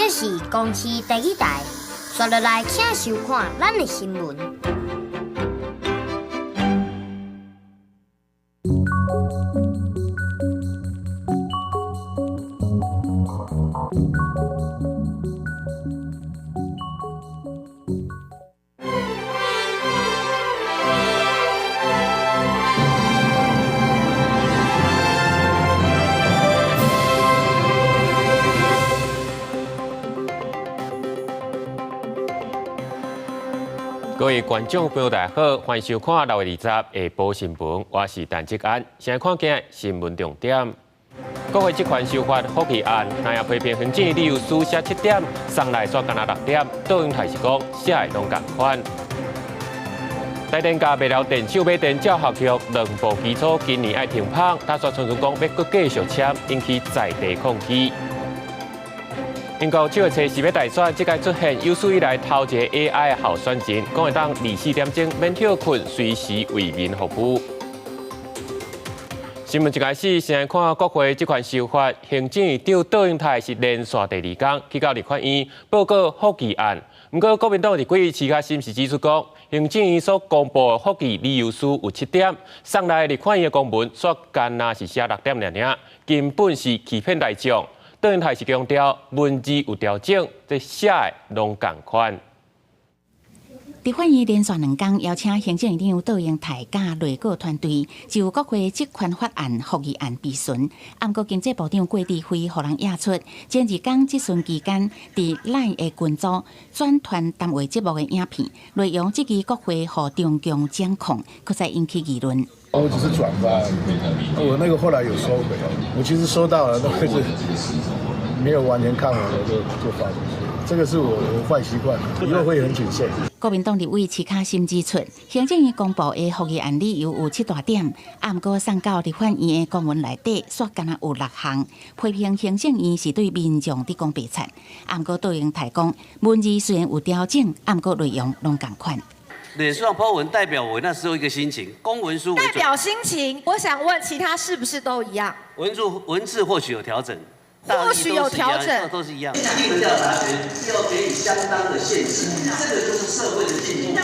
這是公視第一台，紲落來請收看咱的新聞。各位觀眾朋友，大家好，歡迎收看6月20下晡新聞，我是陳志安。先來看今日新聞重點。國會職權修法覆議案，那也批評行政理由書寫七點，送來煞干焦六點，杜英台是講寫的攏仝款。台電佮麥寮電廠買電照合約兩部機組今年愛停泵，打算傳出講欲閣繼續簽，引起在地抗議。英國七月初四欲大選，這屆出現有史以來頭一个 AI 候選人，講會當24點鐘免歇睏，隨時為民服務。新聞一開始，先來看國會職權修法，行政院長杜英泰是連續第二工去到立法院報告覆議案。毋過國民黨立委徐卡心是指出講，行政院所公布的覆議理由書有七點，送來立法院的公文煞干焦是寫六點爾爾，根本是欺騙大眾。杜英泰是強調文字有調整，這寫的攏仝款。立法院連續兩工邀請行政院長杜英泰佮內閣團隊就國會職權法案覆議案備詢。毋過經濟部長郭智輝予人指出，前二工質詢期間，佇 LINE 的群組轉傳談話節目的影片，內容質疑國會予中共掌控，閣再引起議論。我只是轉發，我那個後來有收回。我其實收到了，但是沒有完全看完，我就發出去。這個是我壞習慣，以後會很謹慎。國民黨立委徐卡心指出，行政院公布的覆議案理由有七大點，毋過送到立法院的公文內底，煞干焦有六項，批評行政院是對民眾佇講白賊。毋過杜英泰講，文字雖然有調整，毋過內容攏仝款。臉書上 po 文代表我那時候一個心情，公文書代表心情。我想問其他是不是都一樣？文字或許有調整，或許有調整，都是一樣。調查權是要給予相當的限制，這個就是社會的進步。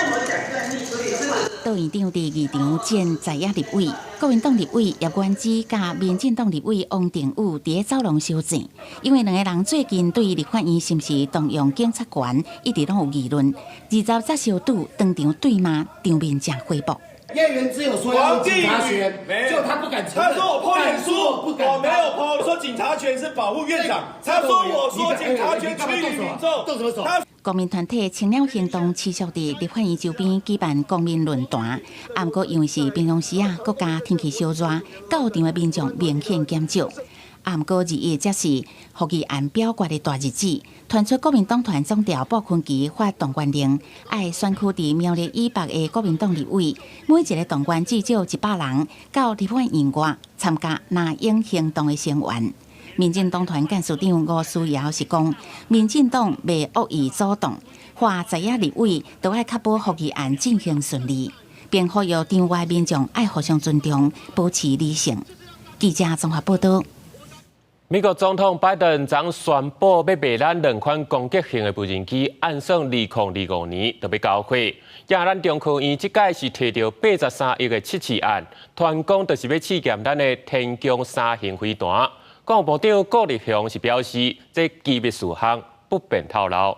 杜院長佇議場見在野立委、國民黨立委葉元之佮民進黨立委王定宇佇咧走廊相見，因為兩个人最近對立法院是毋是動用警察權，一直攏有議論。20節相拄當場對罵，場面誠火爆。葉元之有說要用警察權，就他不敢承認。他說我 po 臉書，我沒有 po，說警察權是保護院長。他說我說警察權趨於民眾。動什麼手？公民團體青鳥行動持續佇立法院周邊舉辦公民論壇，毋過因為是平常時啊，閣加天氣燒熱，到場的民眾明顯減少。毋過21則是覆議案表決的大日子，傳出國民黨團總召傅崐萁發動員令，愛選區佇苗栗以北的國民黨立委，每一个動員至少100人到立法院外參加藍鷹行動的聲援。民進黨團幹事長吳思瑤是講，民進黨袂惡意阻擋，話在野立委都愛確保覆議案進行順利，並呼籲場外民眾愛互相尊重，保持理性。記者綜合報導。美國總統拜登昨宣布欲賣咱兩款攻擊性的無人機，按算2025年就欲交貨。也咱中科院這擺是提著83億的測試案，傳講就是欲試驗咱的天弓三型飛彈。國防部長顧立雄是表示，這機密事項不便透露。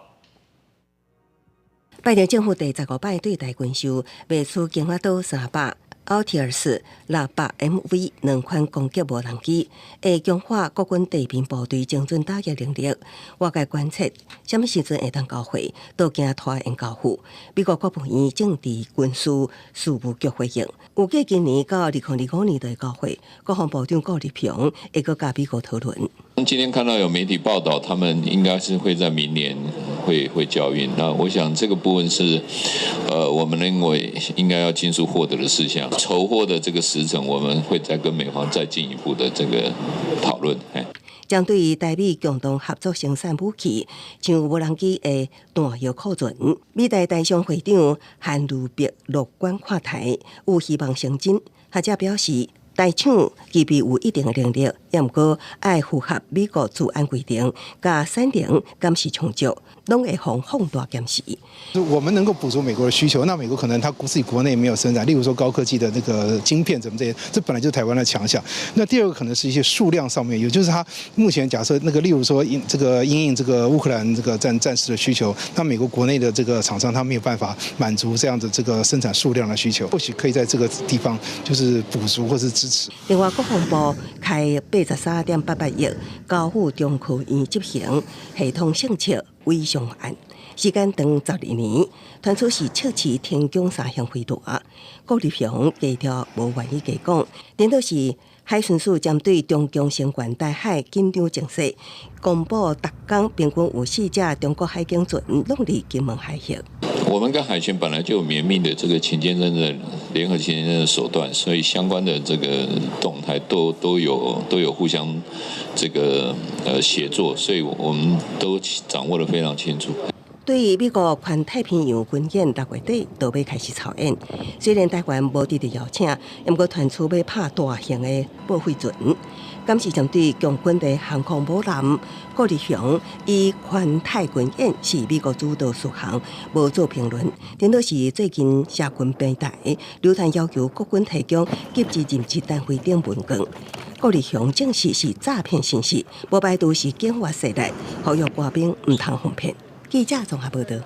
拜登政府第十五擺對台軍售，賣出金華島300、奧提爾斯600 MV 兩款攻擊無人機，會強化國軍地面部隊精準打擊能力。外界關切，啥物時陣會當交貨，都驚拖延交付。美國國務院正佇軍事事務局回應，預計今年到2025年就會交貨。國防部長顧立雄會閣佮美國討論。今天看到有媒體報道，他們應該是會在明年會交運。那我想這個部分是，我們認為應該要盡速獲得的事項。籌獲的這個時程，我們會再跟美方再進一步的這個討論。針對台美共同合作生產武器，像無人機的彈藥庫存，美台台商會長韓如碧樂觀看待，有希望成真。學者表示，台廠具備有一定的能力，也毋過愛符合美國資安規定，佮產能監視充足，攏會予放大檢視。我們能夠補足美國的需求，那美國可能它自己國內沒有生產，例如說高科技的那個晶片，怎麼這些，這本來就是台灣的強項。那第二個可能是一些數量上面，也就是它目前假設那個，例如說因這個因應這個烏克蘭這個戰事的需求，那美國國內的這個廠商，他沒有辦法滿足這樣的這個生產數量的需求，或許可以在這個地方就是補足或是支持。另外，國防部開83.88億，交付中科院執行系統性測偉雄案，時間長12年，傳出是測試天弓三型飛彈。郭立雄低調無願意加講，顛倒是海巡署針對中共聲援台海緊張情勢，公布逐工平均有四隻中國海警船攏佇金門海域。我們跟海巡本來就有綿密的這個勤監偵的聯合勤監偵的手段，所以相關的這個動態都有互相這個協作，所以我們都掌握得非常清楚。對於美國環太平洋軍演6月底就欲開始操演，雖然台灣無直接邀請，毋過傳出欲拍大型的報廢船。敢是針對共軍的航空母艦郭立雄以環太軍演是美國主導事項，無做評論。顛倒是最近社群平台流傳要求國軍提供給予任職單位等文件，郭立雄證實是詐騙信息，無排除是境外勢力，呼籲官兵毋通予騙。記者綜合報道。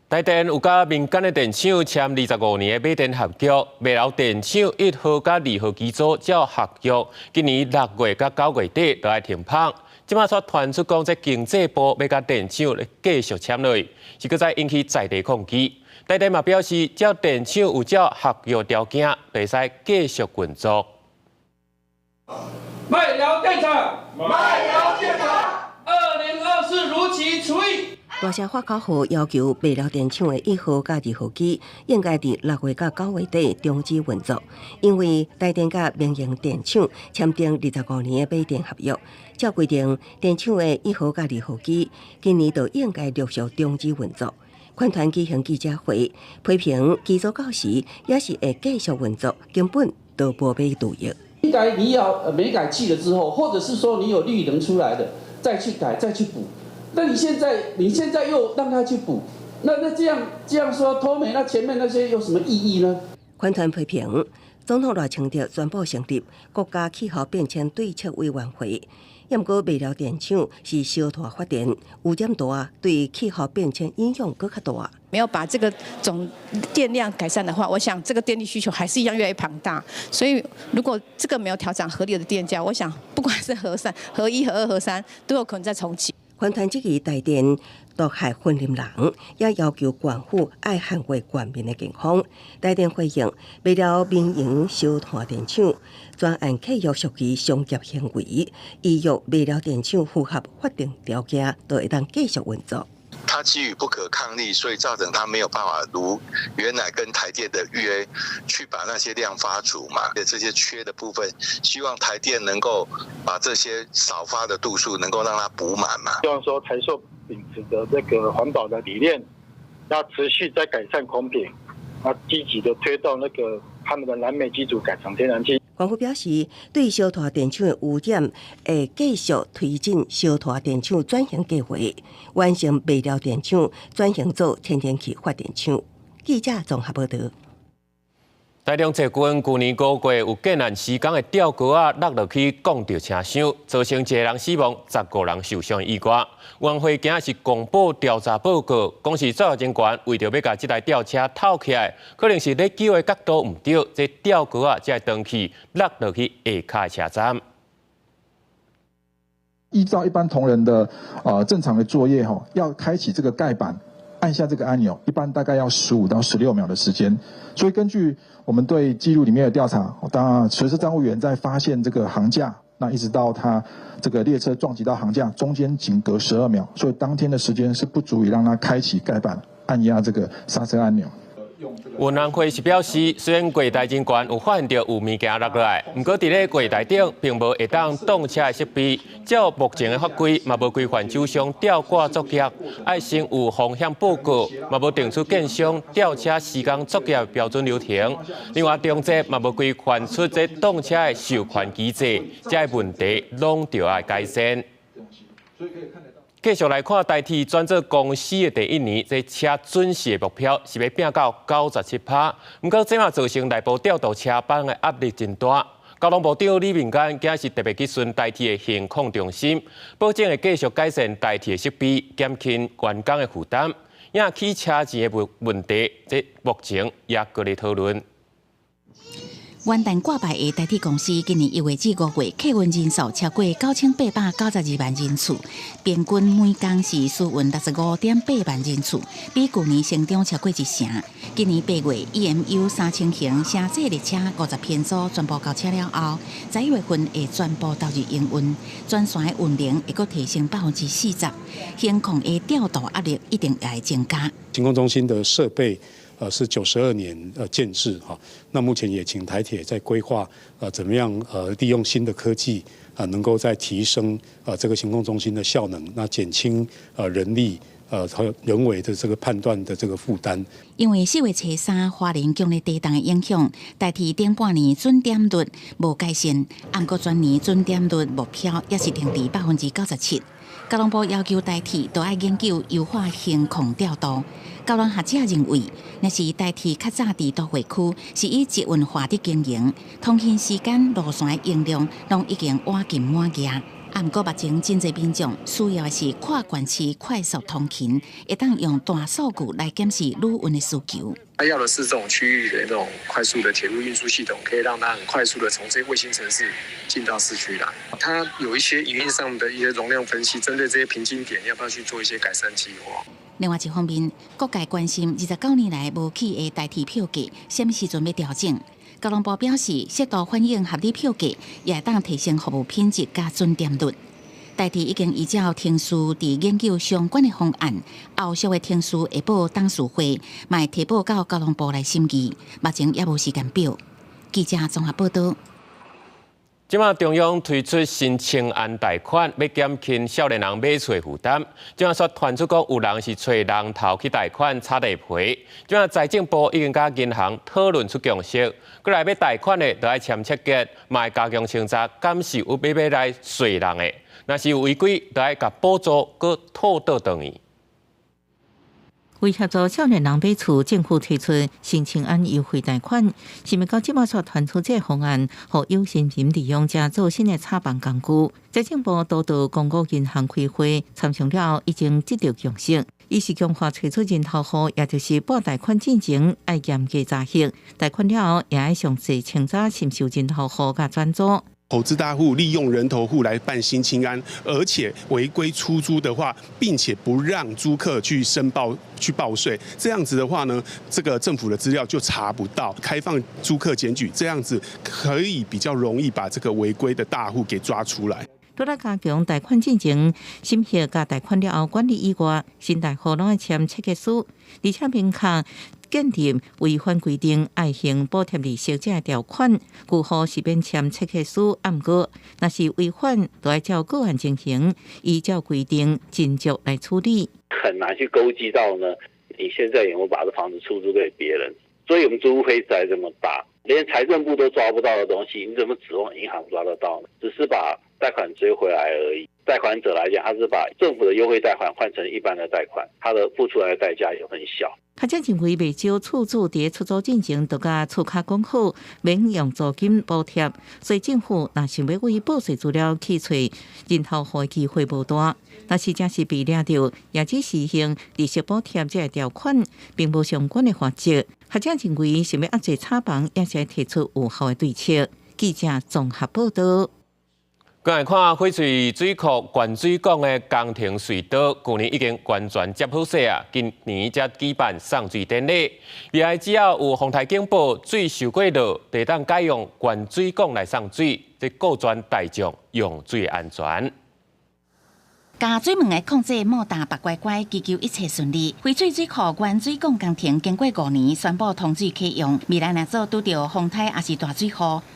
台電有佮民間的電廠簽25年的買電合約，麥寮電廠1號佮2號機組照合約，今年6月佮9月底就愛停泵。這馬卻傳出講，這經濟部欲佮電廠咧繼續簽落去，是閣再引起在地抗議。台電嘛表示，只要電廠有照合約條件，就會使繼續運作。麥寮電廠，麥寮電廠，2024如期除役。大聲發口號，要求麥寮電廠的1號佮2號機應該佇6月佮9月底終止運作，因為台電佮民營電廠簽訂25年的買電合約，照規定，電廠的1號佮2號機今年就應該陸續終止運作。環團舉行記者會，批評機組到時也是會繼續運作，根本就無欲除役。應該你要煤改氣了之後，或者是說你有綠能出來的，再去改，再去補。那你現在又讓他去補，那這樣說脫煤，那前面那些有什麼意義呢？環團批評總統賴清德宣布成立國家氣候變遷對策委員會，毋過麥寮電廠是燒炭發電，污染大，對氣候變遷影響閣較大。沒有把這個總電量改善的話，我想這個電力需求還是一樣越來越龐大。所以如果這個沒有調整合理的電價，我想不管是核三、核一、核二、核三，都有可能再重啟。環團質疑台電毒害雲林人，也要求縣府愛捍衛縣民的健康。台電回應，麥寮民營燒炭電廠專案契約屬於商業行為，依約麥寮電廠符合法定條件，就會當繼續運作。他基於不可抗力，所以造成他沒有辦法如原來跟台電的約去把那些量發足嘛。這些缺的部分，希望台電能夠把這些少發的度數能夠讓它補滿嘛。希望說台塑秉持的這個環保的理念，要持續在改善空品，啊，積極的推動那個他們的燃煤機組改成天然氣。縣府表示，對燒炭電廠的污染，會繼續推進燒炭電廠轉型計劃，完成麥寮電廠轉型做天然氣發電廠。記者綜合報道。台中捷運舊年5月有建案施工的吊橋仔落落去摃著車廂，造成一個人死亡，15人受傷意外。委員會今仔日公布調查報告，講是作業人員為著欲共這台吊車套起來，可能是咧救的角度毋對，這吊橋仔才會斷去落落去下跤的車站。依照一般同仁的正常的作業，吼，要開啟這個蓋板，按下這個按鈕，一般大概要15到16秒的時間。所以根據我們對記錄裡面的調查，當然隨車站務員在發現這個行架，那一直到他這個列車撞擊到行架，中間僅隔12秒，所以當天的時間是不足以讓他開啟蓋板、按壓這個剎車按鈕。運安會是表示，雖然櫃台人員有發現著有物件落來，毋過佇咧櫃台頂並無會當擋車的設備，照目前的法規嘛無規範酒商吊掛作業，愛先有風險報告，嘛無定出建商吊車時間作業標準流程。另外，中捷嘛無規範出這擋車的授權機制，這个問題攏著愛改善。繼續來看台鐵轉做公司的第一年，這車準時的目標是欲拚到97%。毋過這嘛造成內部調度車班的壓力真大。交通部長李明堅今日特別去巡台鐵的行控中心，保證會繼續改善台鐵的設備，減輕員工的負擔。也起車錢的問問題，這目前也閣咧討論。元旦掛牌的台鐵公司，今年1月至5月客運人數超過9892萬人次，平均每工是輸運65.8萬人次，比舊年成長超過一成。今年8月，EMU 3000型城際列車50編組全部交車了後，11月份會全部投入營運，全線的運能會閣提升40%，行控的調度壓力一定也會增加。行控中心的設備，是92年建置哈，那目前也請台鐵在規劃，怎麼樣利用新的科技啊，能夠再提升這個行控中心的效能，那減輕人力和人為的這個判斷的這個負擔。因為4月初3花蓮強烈地動的影響，台鐵頂半年準點率無改善，毋過全年準點率目標也是定佇97%。交通部要求台鐵都愛研究優化行控調度。交通學者認為，若是台鐵較早佇都會區是以捷運化佇經營，通勤時間路線的容量攏已經倚近滿額。啊，毋過目前真濟民眾需要的是跨縣市快速通勤，會當用大數據來檢視旅運的需求。他要的是這種區域的那種快速的鐵路運輸系統，可以讓他很快速的從這些衛星城市進到市區來。他有一些營運上的一些容量分析，針對這些瓶頸點，要不要去做一些改善計劃？另外一方面，各界關心29年來無起的台鐵票價，啥物時陣欲調整？交通部表示，適度反映合理票價，也會當提升服務品質佮準點率。台鐵已經依照程序佇研究相關的方案，後續的程序會報董事會，嘛會提報到交通部來審議。目前猶無時間表。記者綜合報導。這馬中央推出新青安貸款，欲減輕少年人買厝的負擔。這馬煞傳出講有人是揣人頭去貸款炒地皮。這馬財政部已經佮銀行討論出共識，過來欲貸款的，著愛簽切結，嘛愛加強清查，敢是有欲買來稅人的。若是有違規，著愛共補助閣討倒轉去。為協助少年人買厝，政府推出新青安優惠貸款，想袂到這馬煞傳出這個方案，予有心人利用這做新的炒房工具。財政部督導公股銀行開會，參詳了後已經得到共識。伊是強化揣出人頭戶，也就是報貸款進前愛嚴格查核，貸款了後也愛詳細清查是毋是有人頭戶佮轉租。投資大戶利用人頭戶來辦新青安，而且違規出租的話，並且不讓租客去申報、去報稅，這樣子的話呢，這個政府的資料就查不到。開放租客檢舉，這樣子可以比較容易把這個違規的大戶給抓出來。除了加強貸款進前審核佮貸款了後管理以外，新貸戶攏愛簽切結書，而且明確建立違反規定愛還補貼利息這个條款，舊戶是免簽切結書，毋過若是違反，就愛照個案情形，依照規定斟酌來處理。很難去勾稽到呢，你現在有沒有把這房子出租給別人？所以我們租屋灰色這麼大，連財政部都抓不到的東西，你怎麼指望銀行抓得到呢？只是把貸款追回來而已。貸款者來講，他是把政府的優惠貸款換成一般的貸款，他的付出來的代價也很小。學者認為，袂少厝主佇出租進前，就共厝客講好，免用租金補貼，所以政府若想欲為報稅資料去揣人頭戶的機會無大。若是真是被掠著，也只實行利息補貼這个條款，並無相關的罰則。學者認為，想欲遏制炒房，也是提出有效的對策。記者綜合報導。過來看翡翠水庫懸水港的工程隧道，舊年已經完全接好勢啊，今年才舉辦送水典禮。未來只要有風颱警報、水受過涝，就會當改用懸水港來送水，這顧全大眾用水安全。加水門的控制莫達白乖乖，祈求一切順利。翡翠水庫原水供工程經過5年宣布通水啟用，未來若做拄著風颱抑是大水雨，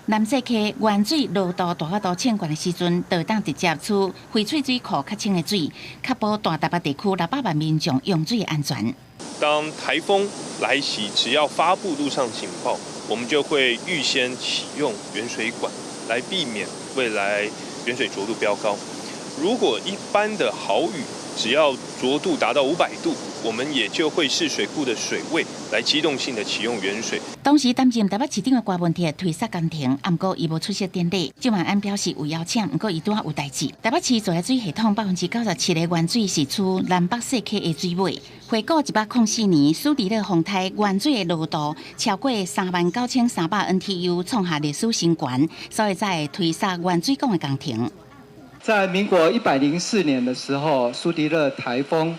南勢溪原水濃度達到千懸的時陣，就會當直接取翡翠水庫較清的水，確保大台北地區600萬民眾用水安全。當颱風來襲，只要發布陸上警報，我們就會預先啟用原水管，來避免未來原水濁度飆高。如果一般的豪雨，只要濁度達到500度，我們也就會視水庫的水位來機動性的啟用原水。當時擔任台北市長的郭文鐵推捒工程，毋過伊無出席典禮。蔣萬安表示有邀請，毋過伊拄仔有代誌。台北市自來水系統97%的原水是取南北勢溪的水尾。回顧104年蘇迪勒風颱，原水的濃度超過39,300 NTU，創下歷史新高，所以才會推捒原水管的工程。在民國104年的時候，蘇迪勒颱風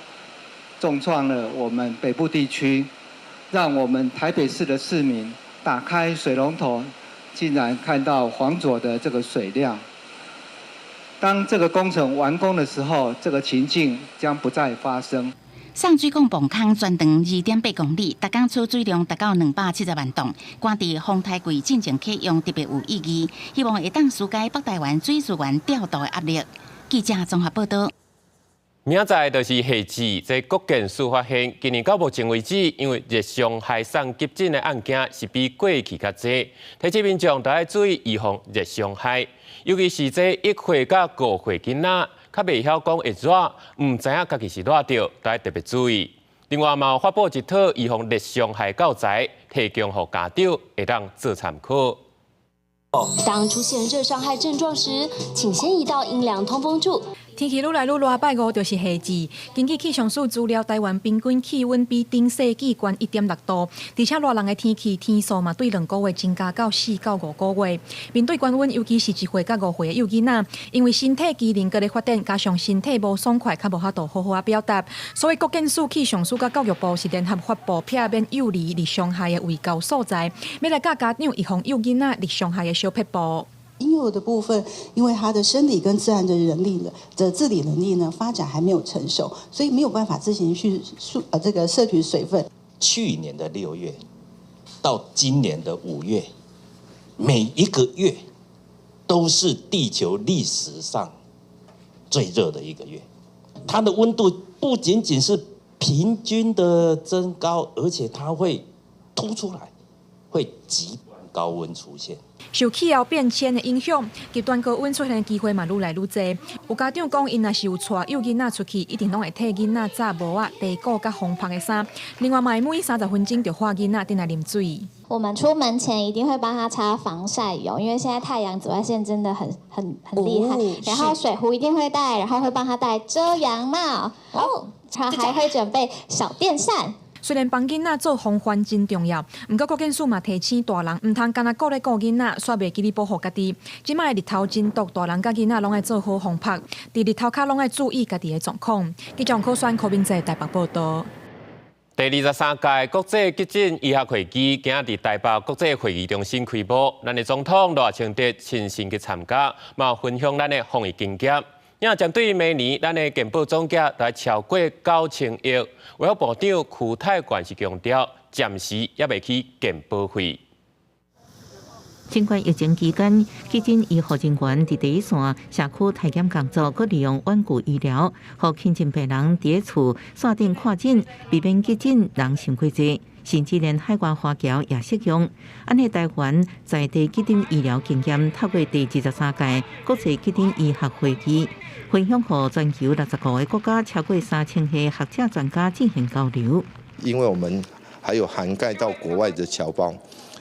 重創了我們北部地區，讓我們台北市的市民打開水龍頭，竟然看到黃濁的這個水量。當這個工程完工的時候，這個情境將不再發生。送水管泵空全長2.8公里，逐工儲水量達到270萬桶。趕佇風颱季進前啟用，特別有意義。希望會當紓解北台灣水資源調度的壓力。記者綜合報道。明仔載就是夏至，這國健署發現，今年到目前為止，因為熱傷害送急診的案件是比過去較濟。提醒民眾都愛注意預防熱傷害，尤其是這1歲到5歲囡仔，較袂曉講會熱，毋知影家己是熱著，都愛特別注意。另外嘛，發布一套預防熱傷害教材，提供予家長會當做參考。當出現熱傷害症狀時，請先移到陰涼通風處。天氣愈來愈熱，拜五就是夏至。根據氣象署資料，台灣平均氣溫比頂世紀懸1.6度，而且熱人的天氣天數嘛，對2個月增加到4到5個月。面對高溫，尤其是1歲到5歲的幼囡仔，因為身體機能閣咧發展，加上身體無爽快，較無法度好好仔表達，所以國健署、氣象署佮教育部是聯合發布避免幼兒熱傷害的衛教素材，欲來教家長預防幼囡仔熱傷害的小撇步。嬰幼兒的部分，因為他的生理跟自然的能力呢的自理能力呢發展還沒有成熟，所以沒有辦法自行去這個攝取水分。去年的6月到今年的5月，每一個月都是地球歷史上最熱的一個月。它的溫度不僅僅是平均的增高，而且它會突出來，會極端高溫出現。受氣候變遷的影響，極端高溫出現的機會嘛愈來愈濟。有家長講，𪜶若是有帶幼囡仔出去，一定攏會替囡仔紮帽仔、短褲佮防曬的衫。另外，嘛會每30分鐘就喊囡仔轉來啉水。我們出門前一定會幫他擦防曬油，因為現在太陽紫外線真的很厲害。然後水壺一定會帶，然後會幫他戴遮陽帽，哦，他還會準備小電扇。雖然幫囡仔做防範真重要，毋過國健署嘛提醒大人，毋通干焦顧咧顧囡仔，煞袂記咧保護家己。這擺日頭真毒，大人佮囡仔攏愛做好防曬，佇日頭跤攏愛注意家己的狀況。記者柯選柯明哲台北報道。第23屆國際急診醫學會議今仔佇台北國際會議中心開幕，咱的總統賴清德親身去參加，嘛分享咱的防疫經驗。也針對明年咱的健保總額來超過9000億，衛福部長邱泰源是強調，暫時猶未起健保費。儘管疫情期間，急診醫護人員佇第一線社區篩檢工作，閣利用遠距醫療，予輕症病人佇厝線頂看診，避免急診人傷過濟，甚至連海外華僑也適用。按呢台灣在地急診醫療經驗，透過第23屆國際急診醫學會議，分享予全球65個國家超過3000個學者專家進行交流。因為我們還有涵蓋到國外的僑胞。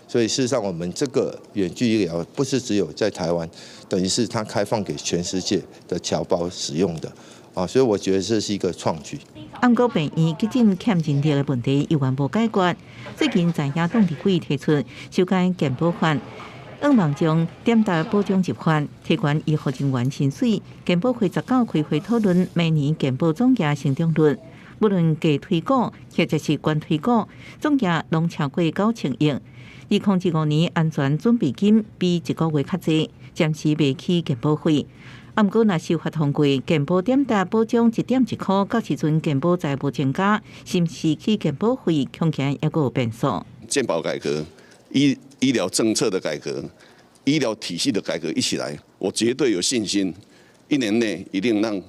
所以事實上，我們這個遠距醫療不是只有在台灣，等於是它開放給全世界的僑胞使用的，啊，所以我覺得這是一個創舉。毋過病院急診欠人力的問題猶原無解決。最近在野黨立委提出修改健保法，向望將點達保障入法，提懸醫護人員薪水。健保會19開會討論明年健保總額成長率，無論加推估或者是懸推估，總額攏超過9000億。2025年安全準備金比一個月較濟，暫時袂起健保費。啊，毋過若修法通過，健保點值保障1.1箍，到時陣健保債務增加，是毋是起健保費，恐驚猶閣有變數。健保改革、醫療政策的改革、醫療體系的改革一起來，我絕對有信心，一年內一定讓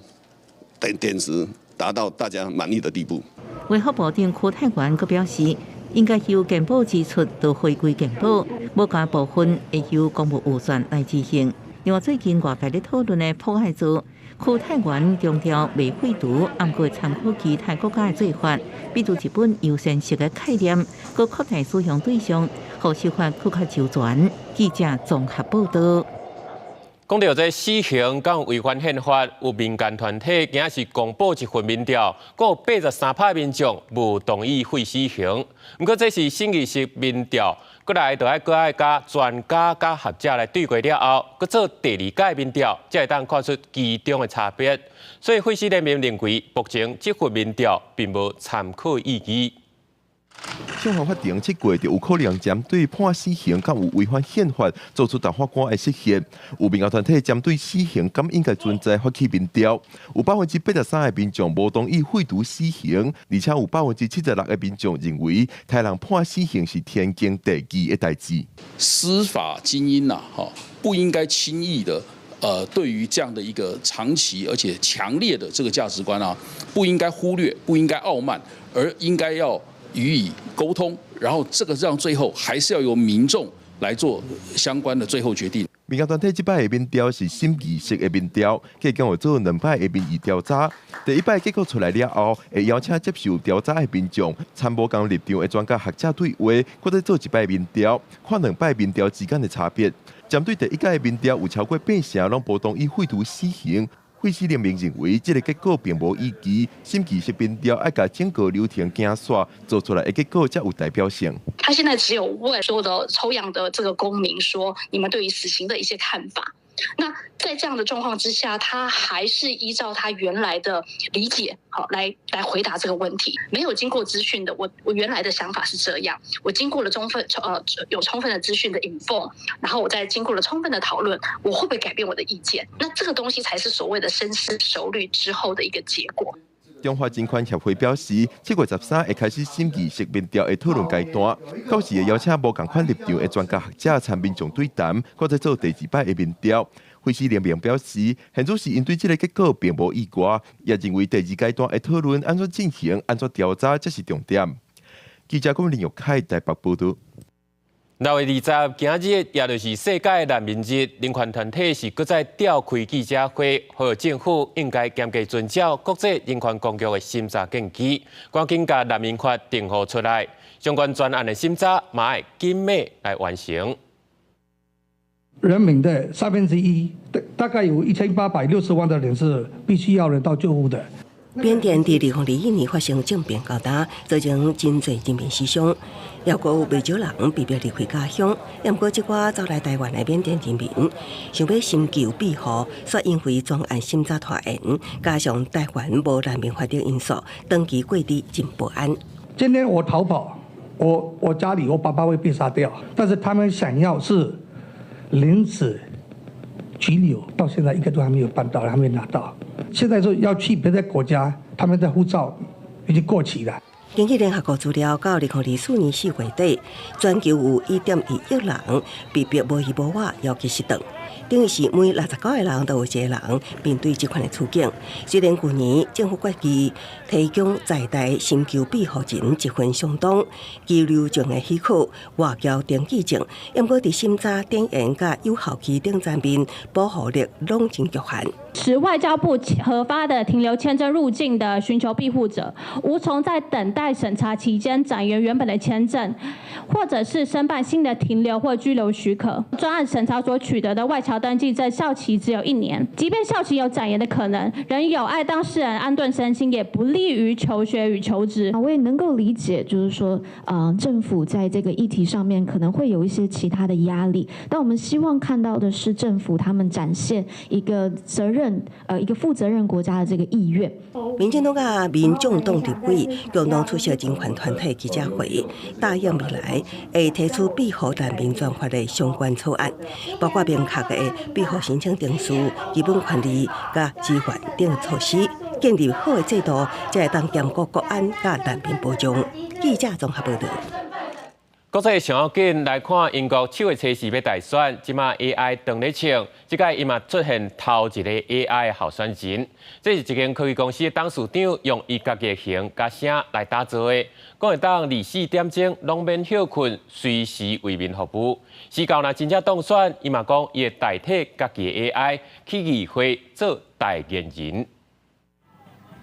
碘值達到大家滿意的地步。衛福部長邱泰源閣表示，應該由健保支出都回歸健保，無共部分會由公務預算來執行。另外，最近外界咧討論的朴愛做，邱泰源強調袂廢除，毋過會參考其他國家的做法，比如日本優先式的概念，閣擴大使用對象，予修法閣較周全。記者綜合報道。講著這死刑敢有違反憲法，有民間團體今仔是公布一份民調，閣有83%民眾無同意廢死刑。毋過這是審議式民調，閣來就愛閣愛佮專家佮學者來對過了後，閣做第二屆民調，才會當看出其中的差別。所以廢死聯盟認為，目前這份民調並無參考意義。憲法法庭7月就有可能針對判死刑敢有違反憲法，做出大法官的釋憲。有民間團體針對死刑敢應該存在發起民調，有83%的民眾無同意廢除死刑，而且有76%的民眾認為，刣人判死刑是天經地義的代誌。司法精英呐，哈，不應該輕易的，對於這樣的一個長期而且強烈的這個價值觀啊，不應該忽略，不應該傲慢，而應該要予以溝通，然後這個讓最後還是要由民眾來做相關的最後決定。民間團體這擺的民調是審議式的民調，計共會做兩擺的民意調查。第一擺結果出來了後，會邀請接受調查的民眾參無仝立場的專家學者對話，閣再做一擺民調，看兩擺民調之間的差別。針對第一屆的民調，有超過八成攏無同意廢除死刑。廢死聯盟認為，這個結果並無依據，審議式民調愛共整個流程行煞，做出來的結果才有代表性。他現在只有問所有的抽樣的這個公民說，你們對於死刑的一些看法。那在這樣的狀況之下，他還是依照他原來的理解，好來回答這個問題。沒有經過資訊的，我原來的想法是這樣。我經過了充分有充分的資訊的 inform，然後我再經過了充分的討論，我會不會改變我的意見？那這個東西才是所謂的深思熟慮之後的一個結果。中華人權協會表示，7月13會開始審議式民調的討論階段，到時會邀請無仝款立場的專家學者參民眾對談，閣再做第二擺的民調。廢死聯盟表示，現在是𪜶對這個結果並無意外，也認為第二階段的討論按怎進行、按怎調查才是重點。記者郭林玉凱台北報道。6月20，今日也就是世界難民日，人權團體是閣再召開記者會，呼籲政府應該嚴格遵照國際人權公約的審查建議，趕緊共難民法定予出來，相關專案的審查嘛愛緊密來完成。人民的1/3，大概有1860萬的人是必須要人道救護的。緬甸佇2021年發生政變到今，造成真濟人民死傷，猶閣有袂少人被迫離開家鄉。毋過，這寡走來台灣的緬甸人民，想欲尋求庇護，卻因為專案審查拖延，加上台灣無難民法的因素，長期過佇真不安。今天我逃跑，我家裡我爸爸會被殺掉，但是他們想要是臨時居留，到現在一個都還沒有辦到，還沒拿到。現在說要去別的國家，他們的護照已經過期了。根據聯合國資料，到2024年4月底，全球有1.1億人被迫無依無倚，猶記失轉，等於是每69個人都有一個人面對這款的處境。雖然去年政府決議提供在台尋求庇護人一份相當居留證的許可、外僑登記證，毋過佇審查、展延佮有效期等層面保護力攏真局限。持外交部核發的停留簽證入境的尋求庇護者，無從在等待審查期間展延原本的簽證，或者是申辦新的停留或居留許可。專案審查所取得的外僑登記證效期只有一年，即便效期有展延的可能，仍有礙當事人安頓身心，也不利於求學與求職。我也能夠理解，就是說，政府在這個議題上面可能會有一些其他的壓力，但我們希望看到的是政府他們展現一個責任。一個負責任國家的這個意願。民進黨佮民眾黨立委共同出席人權團體記者會，答應未來會提出庇護難民專法的相關草案，包括明確的庇護申請程序、基本權利佮支援等措施，建立好的制度，才會當兼顧國安佮難民保障。記者綜合報導。國際上要緊來看，英國7月初四欲大選，這馬 AI 當咧衝，這擺伊嘛出現頭一個 AI 候選人，這是一間科技公司的董事長用伊家己的形佮聲來打造的，講會當24點鐘攏免歇睏，隨時為民服務。時到若真正當選，伊嘛講伊會代替家己的 AI 去議會做代言人。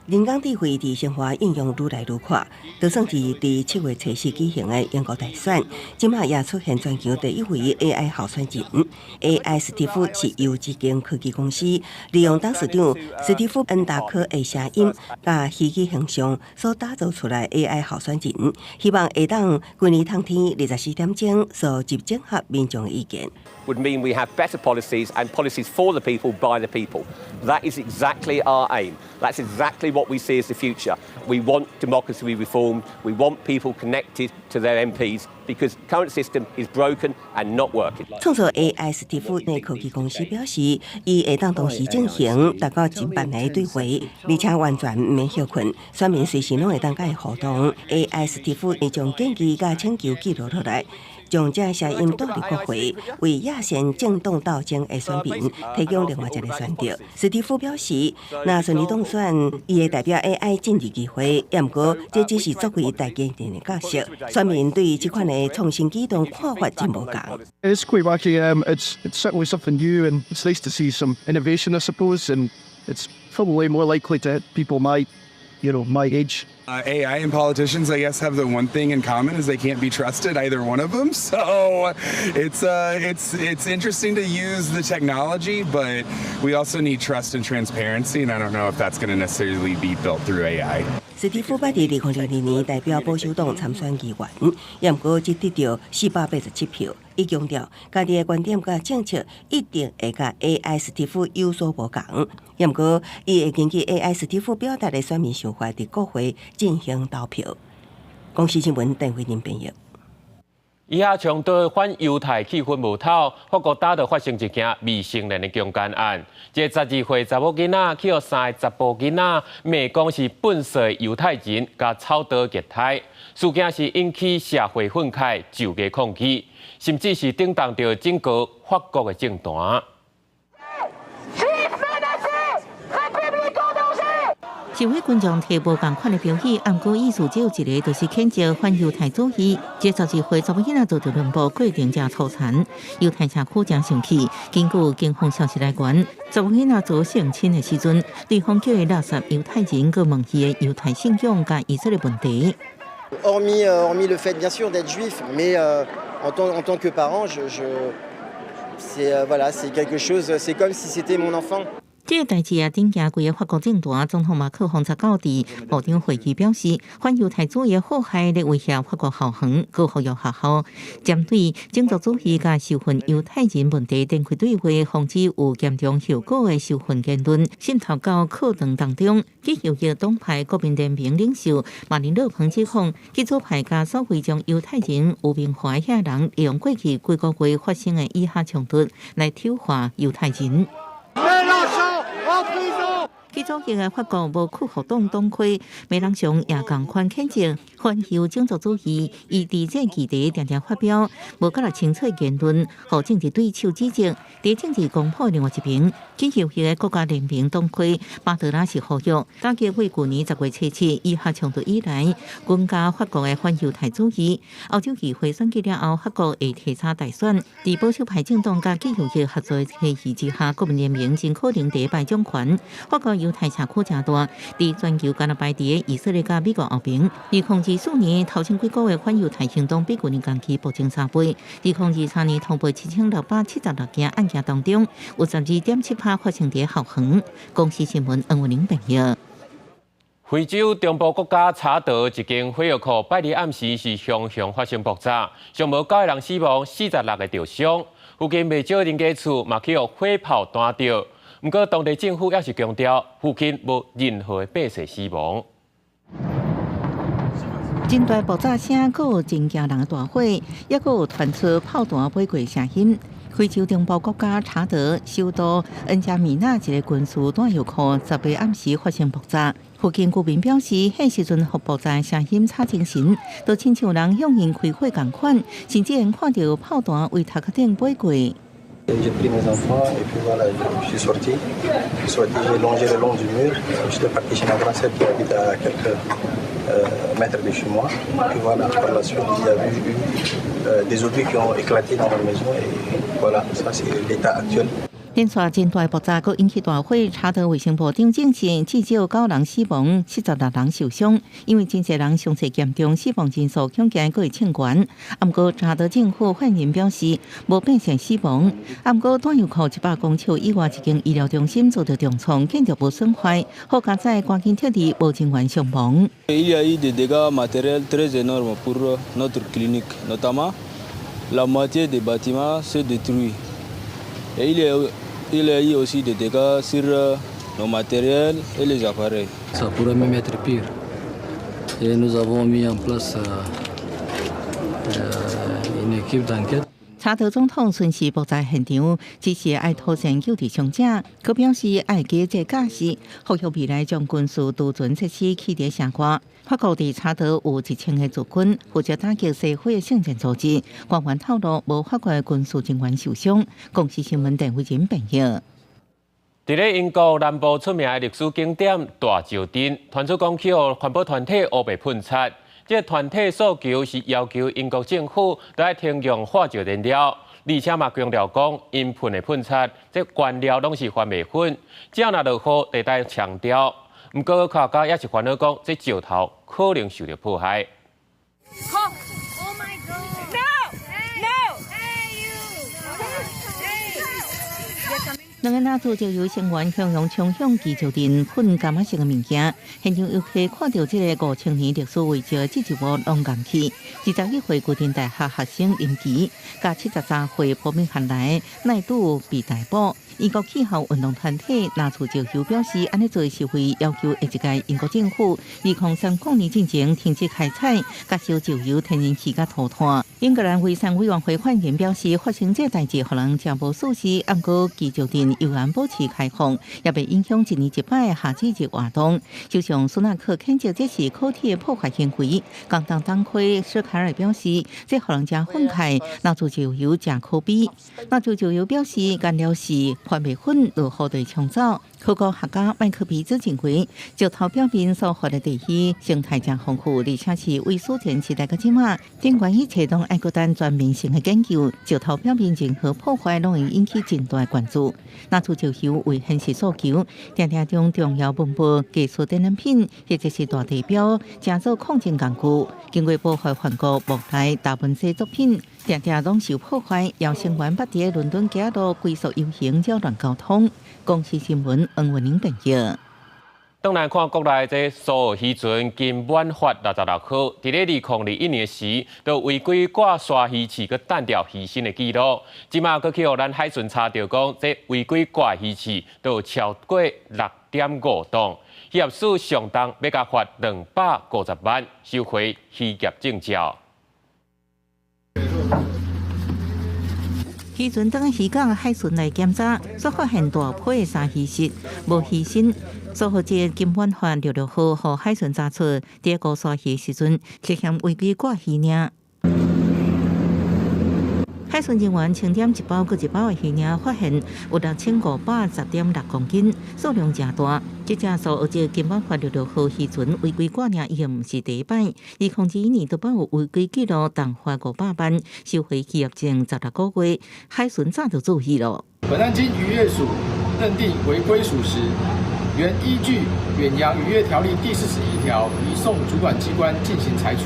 人工智慧佇生活應用愈來愈闊，就算是佇7月初四舉行的英國大選，這馬也出現全球第一位 AI 候選人。AI 史蒂夫是由一間科技公司利用董事長史蒂夫恩達克的聲音佮虛擬形象所打造出來 AI 候選人，希望會當規年冬天24點鐘收集整合民眾的意見。 Would mean we have better policies and policies for the people by the people. That is exactly our aim. That's exactly what we see as the future. We want democracy to be reformed. We want people connected to their MPs because the current system is broken and not working. 創造 AI 史蒂夫的科技公司表示，伊會當同時進行達到1萬个對話，而且完全毋免歇睏，選民隨時攏會當佮伊互動。AI 史蒂夫會將建議佮請求記錄落來。將這聲音帶入國會，為野線政黨鬥爭的選民提供另外一個選擇。史蒂夫表示，若順利當選，伊會代表 AI 進入議會，毋過這只是作為代言人的角色。選民對這款的創新舉動看法真無仝。 It's quite wacky. It's certainly something new, and it's nice to see some innovation, I suppose. And it's probably more likely to hit people my age. AI and politicians, I guess, have the one thing in common is they can't be trusted, either one of them. So it's interesting to use the technology, but we also need trust and transparency, and I don't know if that's going to necessarily be built through AI. 史蒂夫捌佇2002年代表保守黨參選議員，也毋過只得著487票。伊強調，家己的觀點佮政策一定會佮 AI 史蒂夫有所無仝。也毋過，伊會根據 AI 史蒂夫表達的選民想法，佇國會進行投票。公視新聞鄧慧玲編譯。以哈衝突反猶太氣氛無透，法國今就發生一件未成年的強姦案。這個12歲查某囡仔去予三個查埔囡仔罵講是糞埽的猶太人，共操刀虐待，事件是引起社會憤慨，就個抗議，甚至是震動著整個法國的政壇。示威群眾提無仝款的標語，毋過意思只有一個，就是譴責反猶太主義。這12歲查某囡仔遭著兩部過程誠粗殘，猶太社區誠生氣。根據警方消息來源，查某囡仔遭性侵的時陣，對方叫伊垃圾猶太人，閣問伊的猶太信仰佮以色列問題。 Hormis le fait bien sûr d'être juif, mais en tant que parent, c'est voilà, c'est quelque chose, c'est comme si c'était mon enfant. 這個代誌也震驚規个法國政壇，總統馬克宏十九佇部長會議表示，反猶太主義禍害咧威脅法國後方，閣呼籲學校針對種族主義佮仇恨猶太人問題展開對話，防止有嚴重後果的仇恨言論滲透到課堂當中。極右翼黨派國民聯盟領袖馬林勒龐指控，極左派佮所謂將猶太人污名化的遐人，利用過去幾個月發生的以哈衝突來醜化猶太人。極左翼的法國無屈服黨黨魁梅朗雄也仝款譴責反猶種族主義，伊佇這議題定定發表無夠清楚言論，予政治對手指責。佇政治光譜另外一邊，極右翼的國家聯盟黨魁巴德拉是呼籲，打擊為舊年10月7日以哈衝突以來，增加法國的反猶太主義。歐洲議會選舉了後，法國會提早大選，佇保守派政黨佮極右翼合作的體系之下，國民聯盟真可能第一擺掌權。法國猶太社區誠大，佇全球敢若排佇以色列佮美國後爿。2024年頭前幾個月反猶太行動比舊年同期暴增3倍。2023年通報7676件案件當中，有12.7%發生佇校園。公視新聞黃文玲編譯。非洲中部國家查德一間火藥庫，拜二暗時是雄雄發生爆炸，上無九個人死亡，46個著傷。附近袂少人家厝嘛去予火炮彈著。毋過當地政府也是強調，附近無任何的百姓死亡。真大爆炸聲，閣有真驚人的大火，抑閣有傳出炮彈飛過聲音。非洲中部國家查德首都恩賈米納一个軍事彈藥庫，10日暗時發生爆炸。附近居民表示，彼時陣予爆炸聲音吵精神，都親像人向𪜶開火仝款，甚至會看著炮彈為頭殼頂飛過。 J'ai pris mes enfants et puis voilà, je suis sorti. Je suis sorti, j'ai longé le long du mur. J'étais parti chez ma grande sœur qui habite à quelques mètres de chez moi. Puis voilà, par la suite, il y avait eu des obus qui ont éclaté dans la maison et voilà, ça c'est l'état actuel. 連續真大爆炸，閣引起大火。查德衛生部長證實，至少九人死亡，76人受傷。因為真濟人傷勢嚴重，死亡人數恐驚閣會衝懸。毋過查德政府發言人表示，無變成死亡。毋過彈藥庫100公尺以外一間醫療中心遭著重創，建築物損壞，好佳哉趕緊撤離，無人員傷亡。 Il y a eu des dégâts matériels très énormes pour notre clinique, notamment la moitié des bâtiments s'est détruit. Et il y a eu aussi des dégâts sur nos matériels et les appareils. Ça pourrait même être pire. Et nous avons mis en place une équipe d'enquête. 查德總統巡視爆炸現場，指示愛妥善救治傷者，閣表示愛記這教訓，呼籲未來將軍事儲存設施棄佇城外。法國佇查德有1000個駐軍，負責打擊西非的聖戰組織。官員透露，無法國軍事人員受傷。公視新聞鄧慧仁編譯。佇咧英國南部出名的歷史景點大石陣，傳出講去予環保團體烏白噴漆。這个團體訴求是要求英國政府都愛停用化石燃料，而且嘛強調講，𪜶噴的噴漆，這原料攏是番麥粉，只要若落雨，就會沖掉。毋過科學家也是煩惱講，這石頭可能受著破壞。 Oh my God! No! No! Hey you! 兩个男子就由成員向陽衝向基石陣噴柑仔色的物件，現場遊客看著這个5000年歷史遺跡，這一幕攏戇去。21歲牛津大學學生林奇，佮73歲波明漢來奈度被逮捕。英國氣候運動團體拿出石油表示，按呢做是為要求下一屆英國政府2030年進前停止開採、佮燒石油、天然氣佮塗炭。英格蘭遺產委員會發言人表示，發生這代誌，予人誠無舒適，毋過基石陣猶原保持開放，也袂影響一年一擺夏至日活動。首相蘇納克譴責這是可恥的破壞行為。工黨黨魁史凱爾表示，這予人誠憤慨，拿出石油誠可悲。拿出石油表示，原料是番麥粉落雨就會沖走。考古學家麥克皮茲認為，石頭表面所發的地衣生態誠豐富，而且是為史前時代到這馬，儘管一切攏愛閣等全面性的研究，石頭表面任何破壞攏會引起真大關注。拿出石油為現實訴求，定定將重要文物、藝術展覽品或者是大地標，成做抗爭工具。經過破壞梵谷、莫奈、達文西作品，定定攏受破壞，邀成員捌佇倫敦街路龜速遊行擾亂交通。公視新聞黃文玲編譯。轉來看國內這蘇澳漁船金滿發66號，佇咧2021年時，就違規掛鯊魚刺，閣彈掉魚身的記錄。這馬閣去予咱海巡查著講，這違規掛魚刺都有超過6.5噸，漁業署上重欲共罰250萬，收回漁業證照。漁船佇漁港海巡來檢查，煞發現大批的鯊魚蝕，無魚身。蘇豪這金滿發66號，予海巡查出，佇沽鯊魚時陣，涉嫌違規掛魚鯪。海巡人員清點一包閣一包的魚鯪，發現有6510.6公斤，數量誠大。這隻蘇澳這金滿發66號漁船違規掛鯪已經毋是第一擺，2021年都捌有違規記錄，重罰500萬，收回漁業證16個月。海巡早就注意囉。本案經漁業署認定違規屬實，原依據《遠洋漁業條例》第41條移送主管機關進行裁處。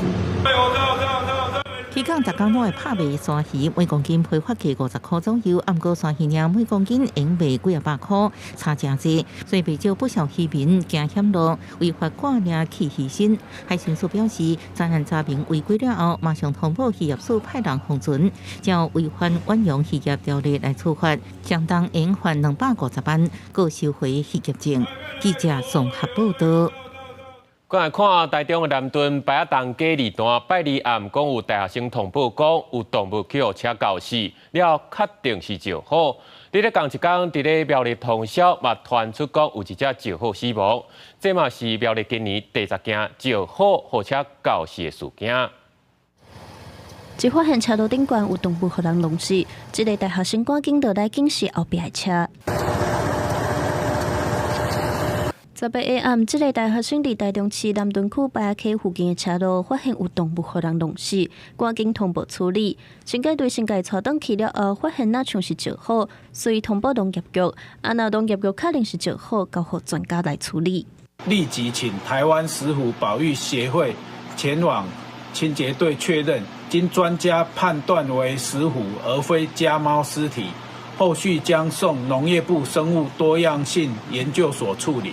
漁港逐工攏會拍賣鯊魚，每公斤批發價50箍左右，毋過鯊魚鯪每公斤用賣幾仔百箍，差誠濟，所以袂少不少漁民驚險路，違法掛鯪棄魚身。海巡署表示，昨昏查明違規了後，馬上通報漁業署派人封船，照違反遠洋漁業條例來處罰，相當應罰250萬，閣收回漁業證。記者綜合報導。過來看台中的南屯白仔東街二段，拜二暗講有大學生通報講有動物去予車轎死，了後確定是石虎。佇咧仝一工，佇咧苗栗通霄嘛傳出講有一隻石虎死亡，這嘛是苗栗今年第十件石虎予車轎死的事件。一發現車路頂懸有動物予人弄死，這个大學生趕緊落來警示後壁的車。18下暗，這个大學生佇台中市南屯區白仔溪附近的車路發現有動物予人弄死，趕緊通報處理。巡警隊先共𤆬轉去了後，發現若像是石虎，所以通報農業局。啊，若農業局確認是石虎，交予專家來處理。立即請台灣石虎保育協會前往清潔隊確認，經專家判斷為石虎而非家貓屍體，後續將送農業部生物多樣性研究所處理。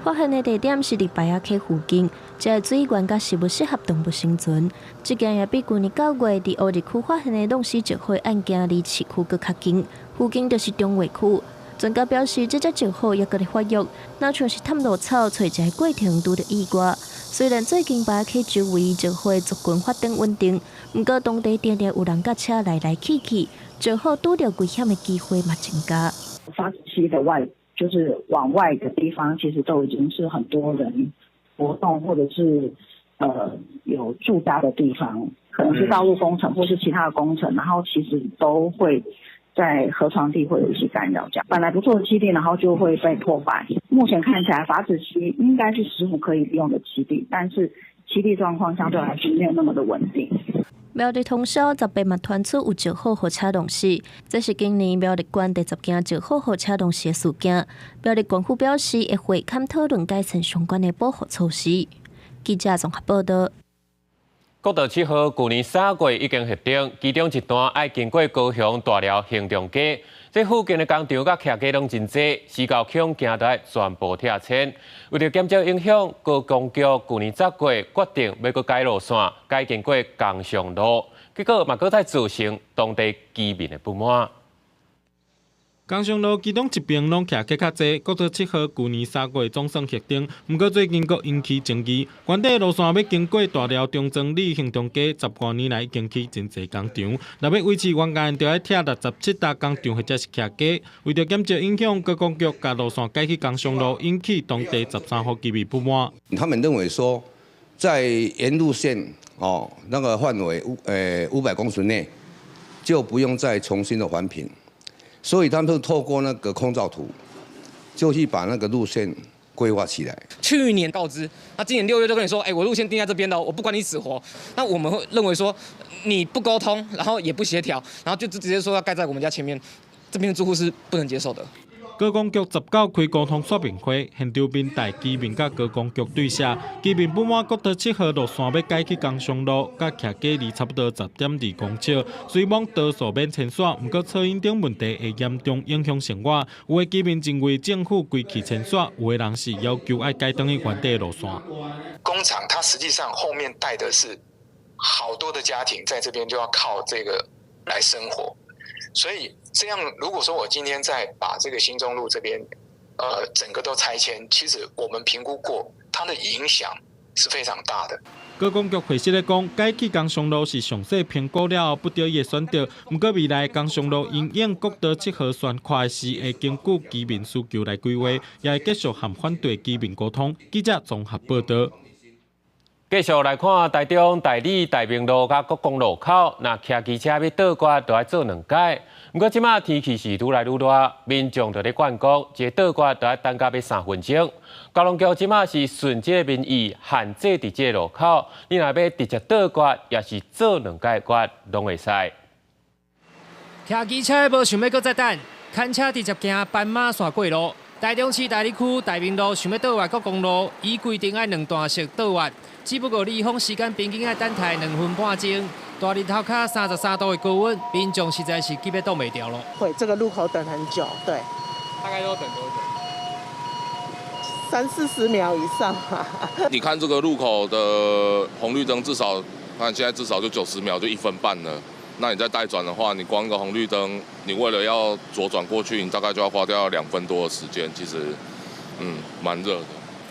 發現的地點是佇白仔溪附近，這个水源佮食物適合動物生存。這件也比舊年9月佇烏日區發現的弄死石虎案件離市區閣較近，附近就是中衛區。專家表示，這隻石虎猶閣咧發育，若像是探路草，揣一个過程拄著意外。雖然最近白仔溪周圍石虎族群發展穩定，毋過當地定定有人佮車來來去去，石虎拄著危險的機會嘛增加。發區的外，就是往外的地方，其實都已經是很多人活動，或者是有住家的地方，可能是道路工程或是其他的工程，然後其實都會在河床地會有一些干擾。這樣本來不錯的棲地，然後就會被破壞。目前看起來，筏子溪應該是石虎可以利用的棲地，但是棲地狀況相對來說沒有那麼的穩定。苗栗通霄18嘛傳出有石虎予車弄死，這是今年苗栗縣第十件石虎予車弄死的事件。苗栗縣府表示會會勘討論改善相關的保護措施。記者綜合報道。國道7號舊年3月已經核定，其中一段愛經過高雄大寮興中街，這附近的工廠佮徛家攏真濟，時到恐驚著愛全部拆遷。為著減少影響，高工局舊年10月決定欲閣改路線，改經過工商路，結果嘛閣再造成當地居民的不滿。工商路其中一邊攏徛家較濟，國道7號舊年3月總算核定，毋過最近閣引起爭議。原底路線欲經過大寮中正里興中街，10外年來已經起真濟工廠，若欲維持原價，就愛拆67棟工廠或者是徛家。為著減少影響，高工局共路線改去工商路，引起當地13戶居民不滿。他們認為說，在沿路線哦那個範圍500公尺內，就不用再重新的環評。所以他們就透過那個空照圖，就去把那個路線規劃起來。去年告知，那今年6月就跟你說，哎，我路線定在這邊了，我不管你死活。那我們會認為說，你不溝通，然後也不協調，然後就直接說要蓋在我們家前面，這邊的住戶是不能接受的。高工局19開溝通說明會，現場面帶居民佮高工局對寫，居民不滿國道7號路線欲改去工商路，佮徛家離差不多10.2公尺，雖罔多數免遷徙，毋過噪音等問題會嚴重影響生活。有的居民認為政府規氣遷徙，有的人是要求愛改轉去原底路線。工廠它實際上後面帶的是好多的家庭，在這邊就要靠這個來生活。所以這樣，如果說我今天再把這個興中路這邊，整個都拆遷，其實我們評估過，它的影響是非常大的。高工局解釋咧講，改去工商路是詳細評估了後不得已的選擇。毋過未來工商路因應國道7號懸跨時，會根據居民需求來規劃，也會繼續和反對居民溝通。記者綜合報道。繼續來看台中大里大明路佮國光路口，若騎機車欲倒彎，就愛做兩擺。毋過這馬天氣是愈來愈熱，民眾就咧勸講，這個倒彎就愛等到欲3分鐘。交通局這馬是順這個民意，限制佇這个路口，你若欲直接倒彎，抑是做兩擺彎，攏會使。騎機車無想欲閣再等，牽車直接行斑馬線過路。台中市大里區大明路想欲倒彎國光路，依規定愛兩段式倒彎，只不過離峰時間平均愛等待2分半鐘。大日頭跤33度的高溫，民眾實在是急欲擋袂牢囉。會，這個路口等很久，對。大概要等多久？三四十秒以上吧。你看這個路口的紅綠燈，至少看現在至少就90秒，就1分半了。那你再待轉的話，你光一個紅綠燈，你為了要左轉過去，你大概就要花掉2分多的時間。其實，蠻熱的。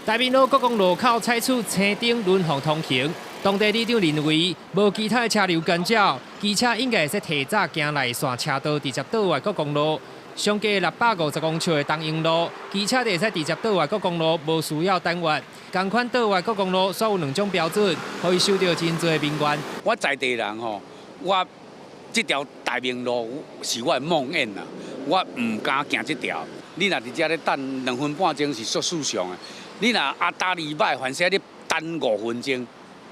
大明路國公路口採取青燈輪紅通行，當地里長認為無其他的車流干擾，機車應該會使提早行內線車道，直接倒越國公路。上加650公尺的東榮路，機車就會使直接倒越國公路，無需要等越。仝款倒越國公路，煞有兩種標準，予伊受著真濟民怨。我在地人吼，我這條大明路是我的夢魘啊，我毋敢行這條。你若佇遮咧等2分半鐘是足舒暢的，你若阿達禮拜，凡勢你等5分鐘，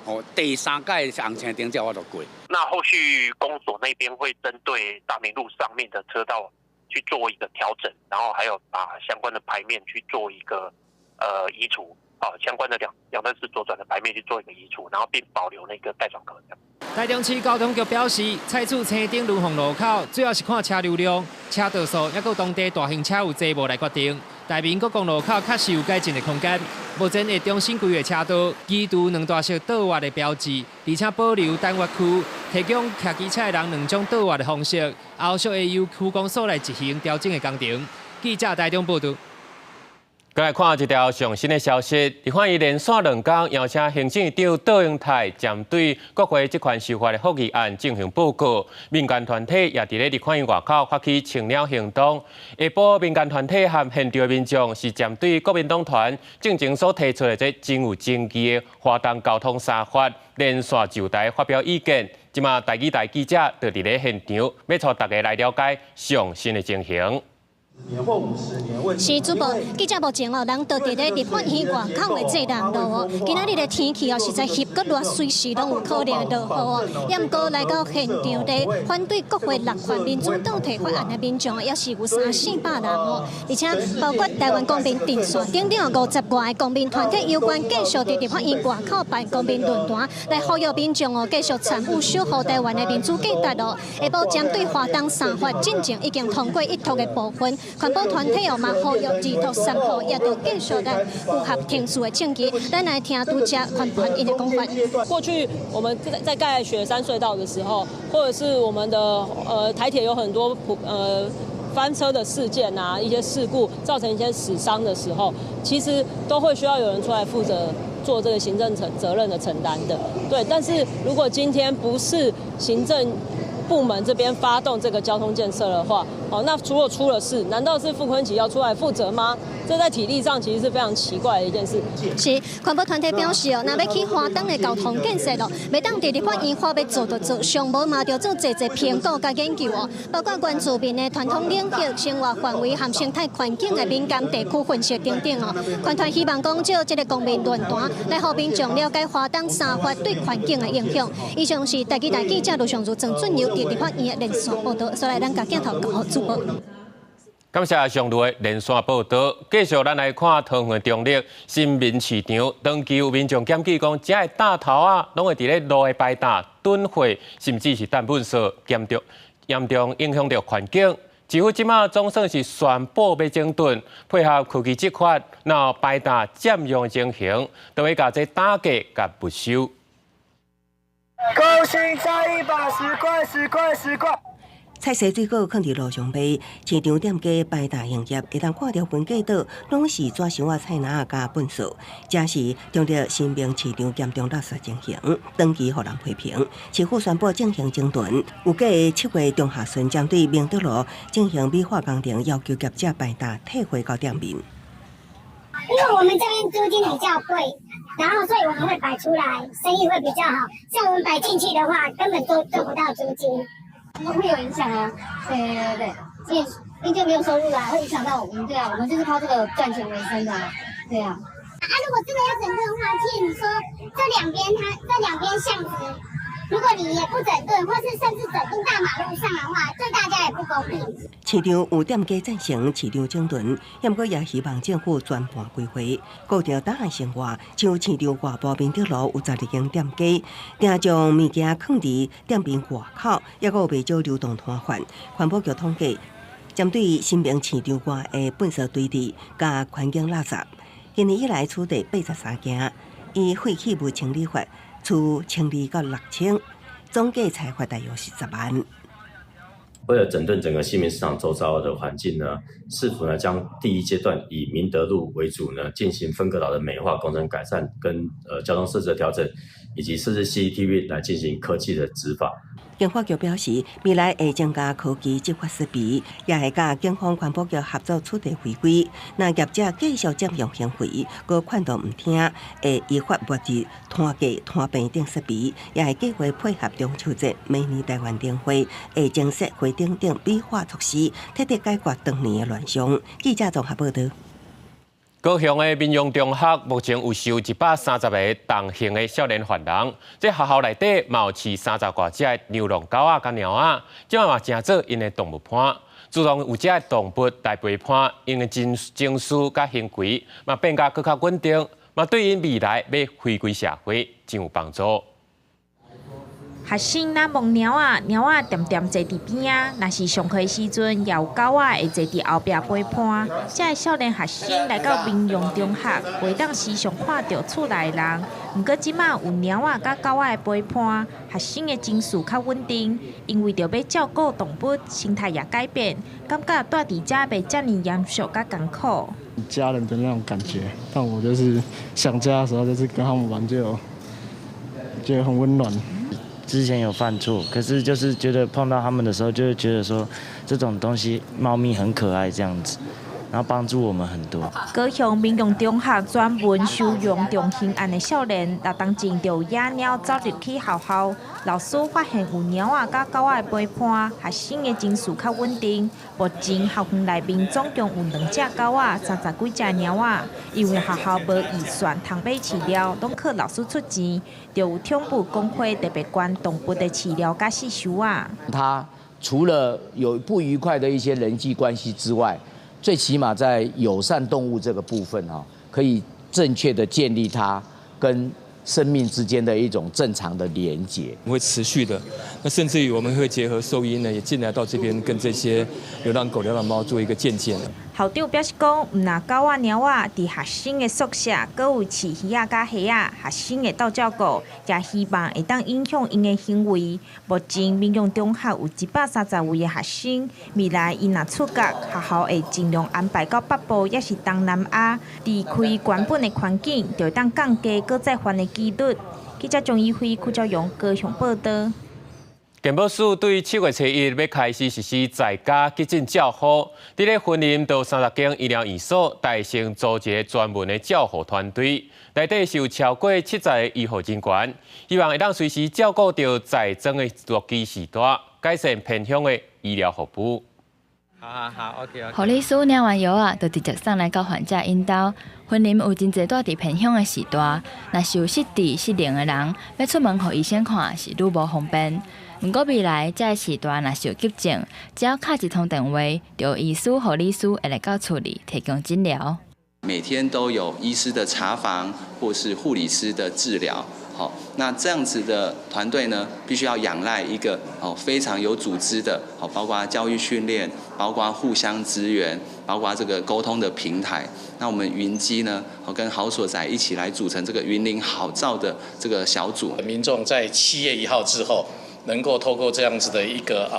哦，第三擺紅青燈才有法度過。那後續公所那邊會針對大明路上面的車道去做一個調整，然後還有把相關的牌面去做一個移除，啊，相關的兩段式左轉的牌面去做一個移除，然後並保留那個待轉格。台中市交通局表示，採取青燈輪紅路口，主要是看車流量、車道數，抑閣當地大型車有濟無來決定。大明國公路口確實有改進的空間，目前會重新規劃車道，移除兩段式倒越的標誌，而且保留等越區，提供騎機車的人兩種倒越的方式。後續會由區公所來執行調整的工程。記者台中報導。閣來看一條上新的消息，立法院連續兩工邀請行政院長卓榮泰針對國會職權修法的覆議案進行報告。民間團體也佇咧立法院外口發起清鳥行動。下晡民間團體和現場的民眾是針對國民黨團進前所提出的這真有爭議的華東交通三法連線就台發表意見。這馬台語台記者就佇咧現場，欲帶大家來了解上新的情形。是主播，記者目前哦，人就佇咧立法院外口的濟南路哦。今仔日的天氣哦，實在翕閣熱，隨時攏有可能落雨哦。也毋過來到現場咧，反對國會六權民主黨提法案的民眾，也是有三四百人哦。而且包括台灣公民陣線等等50外个公民團體有關繼續佇立法院外口辦公民論壇，來呼籲民眾哦，繼續參與守護台灣的民主價值哦。下晡針對華東三法進前已經通過一讀的部分。環保團體哦嘛呼籲二讀三讀，也都繼續來符合程序的證據。咱來聽拄才環團𪜶的講法。過去我們在蓋雪山隧道的時候，或者是我們的台鐵有很多翻車的事件啊，一些事故造成一些死傷的時候，其實都會需要有人出來負責做這個行政承責任的承擔的。對，但是如果今天不是行政部門這邊發動這個交通建設的話，哦，那如果出了事，難道是傅崐萁要出來負責嗎？這在體例上其實是非常奇怪的一件事。是環保團體表示哦，若欲去花東的交通建設咯，袂當佇立法院話欲做就做，上無嘛著做濟濟評估佮研究哦，包括原住民的傳統領域、生活範圍和生態環境的敏感地區分析等等哦。環團希望講藉這個公民論壇來予民眾了解花東三法對環境的影響。以上是台語台記者盧尚如、鄭俊友佇立法院的連線報導，所來咱共鏡頭交予主播。感謝上路的連線報導。繼續，咱來看桃園中壢新民市場，長期有民眾檢舉講，遮的擔頭仔攏會佇咧路的排擔囤貨，甚至是擲糞埽，嚴重嚴重影響著環境。市府這馬總算是宣布欲整頓，配合科技執法，然後排擔佔用的情形，都會共這擔架共沒收。高興菜1把10塊，10塊，10塊。菜市水果囥佇路上賣，市場店家排擔營業，會當看著分隔島攏是紙箱仔、菜籃仔佮糞埽，這是中壢新民市場嚴重垃圾情形，長期予人批評。市府宣布進行整頓，有計7月中下旬針對明德路進行美化工程，要求業者排擔退回到店面。因為我們這邊租金比較貴，然後所以我們會擺出來，生意會比較好。像我們擺進去的話，根本都賺不到租金。會有影響啊，對對對對，因為就沒有收入啦，會影響到我們，對啊，我們就是靠這個賺錢為生的，對啊。啊，如果真的要整頓的話，譬如說這兩邊，它這兩邊巷子，如果你也不整頓，或是甚至整頓大馬路上的話，對大家也不公平。市場有店家贊成市場整頓，不過也希望政府全盤規劃，顧著大漢生活。像市場外部明德路有12間店家，定將物件囥佇店面外口，抑閣有袂少流動攤販。環保局統計，針對新民市場外的糞埽堆置佮環境垃圾，今年以來取締83件，依廢棄物清理法，處千二到6000，總計裁罰大約是10萬。為了整頓整個新民市場周遭的環境呢，市府呢將第一階段以明德路為主呢，進行分隔島的美化工程改善跟交通設置的調整，以及設置 CCTV 來進行科技的執法。警發局表示，未來會增加科技執法設備，也會佮警方環保局合作取締違規。若業者繼續佔用行為，閣勸都毋聽，會依法沒入攤架、攤棚等設備，也會計劃配合中秋節、明年台灣燈會，會增設花燈等美化措施，徹底解決當年的亂象。記者綜合報道。高雄的民雄中學目前有收130个同性的少年犯人，這學校內底嘛有飼30外隻的流浪狗仔佮貓仔，這馬嘛成做𪜶的動物伴。自從有這个動物來陪伴，𪜶的情緒佮行為嘛變甲閣較穩定，嘛對𪜶未來欲回歸社會真有幫助。學生若摸貓仔，貓仔恬恬坐佇邊仔。若是上課時陣，也有狗仔會坐佇後壁陪伴。這个少年學生來到民雄中學，袂當時常看著厝內人。毋過這馬有貓仔佮狗仔的陪伴，學生的情緒較穩定。𪜶為著欲照顧動物，心態也改變，感覺蹛佇遮袂遮爾嚴肅佮艱苦。家人的那種感覺，但我就是想家的時候，就是跟他們玩就覺得很溫暖。之前有犯錯，可是就是覺得碰到他們的時候，就會覺得說這種東西，貓咪很可愛這樣子，然後幫助我們很多。高雄民雄中學專門收容重刑案的少年，六當前就有野貓走入去學校，老師發現有貓仔佮狗仔的陪伴，學生的情緒較穩定。目前校園內面總共有兩隻狗仔，30幾隻貓仔。因為學校無預算通買飼料，攏靠老師出錢，就有寵物公會特別捐動物的飼料佮飼岫仔。他除了有不愉快的一些人際關係之外，最起碼在友善動物這個部分哈，可以正確的建立它跟生命之間的一種正常的連結。會持續的，那甚至於我們會結合獸醫呢，也進來到這邊跟這些流浪狗、流浪貓做一個健檢。校長表示講，毋但狗仔、貓仔，佇學生的宿舍，閣有飼魚仔佮蝦仔，學生會鬥照顧，也希望會當影響𪜶的行為。目前民雄中學有130位的學生，未來𪜶若出國，學校會盡量安排到北部，抑是東南亞，離開原本的環境，就會當降低閣再犯的幾率。記者張怡輝、柯昭陽高雄報道。健保署對7月初1欲開始實施在家急診照護，佇咧雲林就30間醫療院所，帶先組一個專門的照護團隊，內底是有超過70個醫護人員，希望會當隨時照顧著在裝的手機時代，改善偏鄉的醫療服務。好好好，OK OK。護理師領完藥仔，就直接送來到患者𪜶兜。雲林有真濟蹛佇偏鄉的時代，若是有失智失能的人，欲出門予醫生看是愈無方便。毋過未來，這个時代若是有急症，只要敲一通電話，就有醫師、護理師會來到厝裡提供診療。每天都有醫師的查房或是護理師的治療。好，那這樣子的團隊呢，必須要仰賴一個哦非常有組織的，好，包括教育訓練，包括互相支援，包括這個溝通的平台。那我們雲基呢，跟好所在一起來組成這個雲林好照的這個小組。民眾在7月1號之後，能夠透過這樣子的一個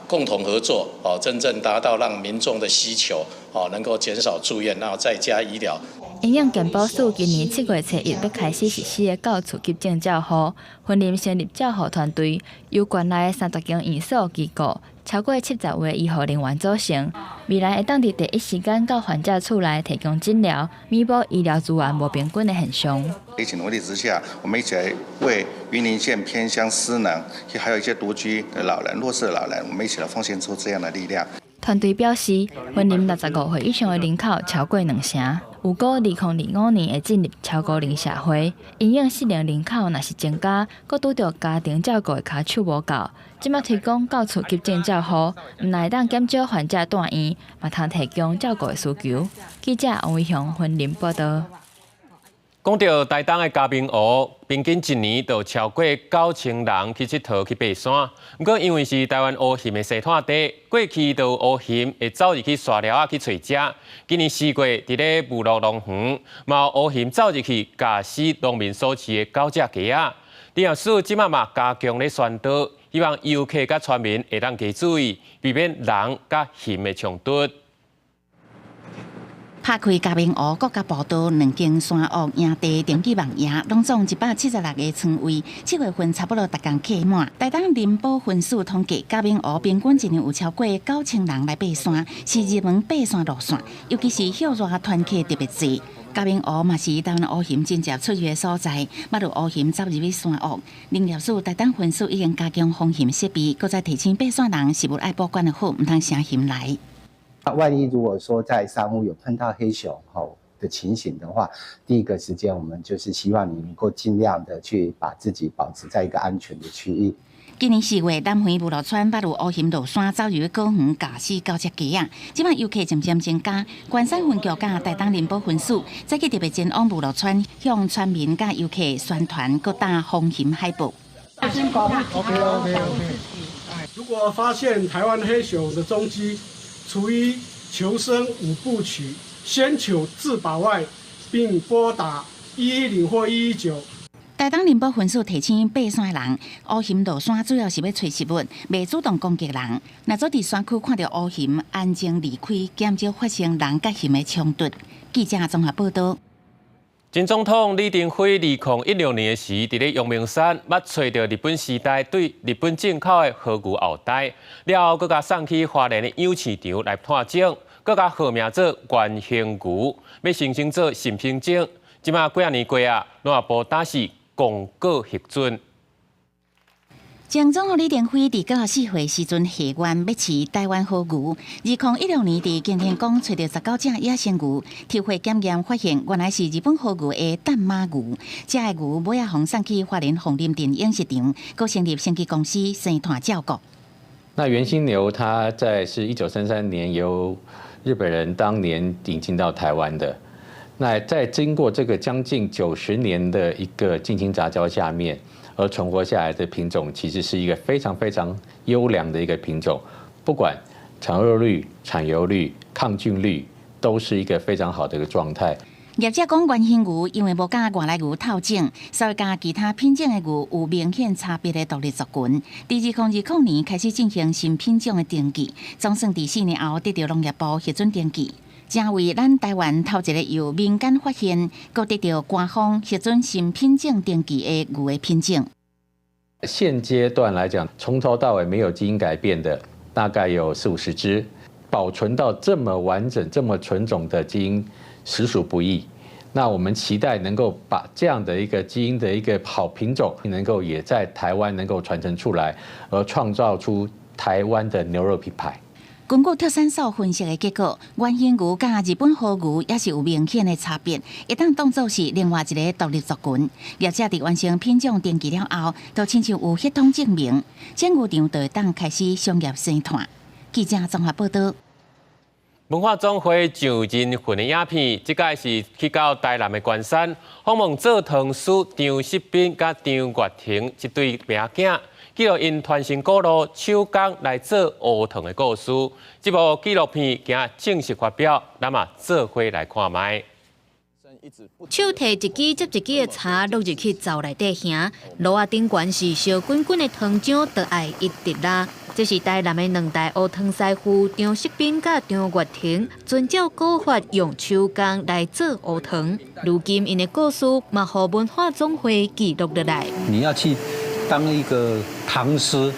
共同合作，哦，真正達到讓民眾的需求，哦，能夠減少住院，然後在家醫療。因應健保署今年7月初1欲開始實施的到厝急症照護，雲林成立照護團隊，由縣內的30間院所機構，超過70位醫護人員組成，未來會當佇第一時間到患者厝內提供診療，彌補醫療資源無平均的現象。一起努力之下，我們一起來為雲林縣偏鄉失能，還有一些獨居的老人、弱勢的老人，我們一起來奉獻出這樣的力量。團隊表示，雲林65歲以上的人口超過兩成，預估2025年會進入超高齡社會。因應失能人口若是增加，閣拄著家庭照顧的跤手無夠，這馬推廣到厝急症照護，毋但會當減少患者蹛院，嘛通提供照顧的需求。記者王偉雄雲林報道。講到台東的嘉明湖，平均一年就超過9000人去𨑨迌去爬山。毋過因為是台灣烏鴆的生態地，過去就有烏鴆會走入去沙寮仔去揣食。今年4月，佇咧武樂農園，嘛有烏鴆走入去咬死農民所飼的九隻雞仔。林業署這馬嘛加強咧宣導，希望遊客佮村民會當加注意，避免人佮熊的衝突。拍開嘉明湖國家步道兩間山屋營地登記網頁，攏總176個床位，7月份差不多逐工客滿。台東林保分署統計，嘉明湖平均一年有超過9000人來爬山，是熱門爬山路線，尤其是歇熱團客特別濟。嘉明湖嘛是台灣烏熊真濟出入的所在，捌有烏熊走入去山屋。林業署台東分署已經加強防熊設備，閣再提醒爬山人食物愛保管得好，毋通聲熊來。那萬一如果說在山屋有碰到黑熊吼的情形的話，第一個時間我們就是希望你能夠盡量的去把自己保持在一個安全的區域。今年4月，南迴武樂村捌有烏熊落山走入果園，咬死九隻雞仔。這擺遊客漸漸增加，關山分局佮台東林保分署早起特別前往武樂村，向村民佮遊客宣傳閣打防熊海報。 OK OK OK。如果發現台灣黑熊的蹤跡，除於求生五部曲，先求自保外，並撥打110或119。台東林保分署提醒爬山的人，烏熊落山主要是欲揣食物，袂主動攻擊人。若做佇山區看著烏熊，安靜離開，減少發生人佮熊的衝突。記者綜合報道。前總統李登輝2016年的時，佇咧陽明山捌揣著日本時代對日本進口的和牛後代，了後閣共送去花蓮的養飼場來湠種，閣共號名做原型牛，欲申請做新品種。這馬幾仔年過啊，農業部當時公告核准。前總統李登輝佇94歲時陣下願欲飼台灣和牛。2016年佇行天宮揣著19隻野生牛，抽血檢驗發現原來是日本和牛的淡馬牛。這个牛尾仔予送去花蓮鳳林鎮養殖場，閣成立生技公司生湠照顧。那原型牛，它在是1933年由日本人當年引進到台灣的。那在經過這個將近90年的一個近親雜交下面，而存活下來的品種，其實是一個非常非常優良的一個品種，不管產肉率、產油率、抗菌率，都是一個非常好的一個狀態。業者講，原型牛因為無佮外來牛鬥種，所以佮其他品種的牛有明顯差別的獨立族群。佇2020年開始進行新品種的登記，總算佇4年後得著農業部核准登記，成為咱台灣頭一個由民間發現，閣得著官方核准新品種登記的牛的品種。現階段來講，從頭到尾沒有基因改變的，大概有四五十隻，保存到這麼完整、這麼純種的基因，實屬不易。那我們期待能夠把這樣的一個基因的一個好品種，能夠也在台灣能夠傳承出來，而創造出台灣的牛肉品牌。根據特產所分析的結果，原型牛佮日本和牛也是有明顯的差別，會當當做是另外一個獨立族群。業者佇完成品種登記了後，就親像有血統證明，種牛場就會當開始商業生湠。記者綜合報道。文化總會上人份的影片，這擺是去到台南的關山，訪問做糖師張世斌佮張月婷這對母囝，記錄𪜶傳承古老手工來做烏糖的故事。這部紀錄片今仔正式發表，咱嘛做伙來看覓。手提一支接一支的柴落入去灶內底行，爐仔頂懸是燒滾滾的糖漿，就愛一直拉。這是台南的兩代烏糖師傅張世斌佮張月婷，遵照古法用手工來做烏糖。如今𪜶的故事嘛，予文化總會記錄落來。你要去當一個糖師，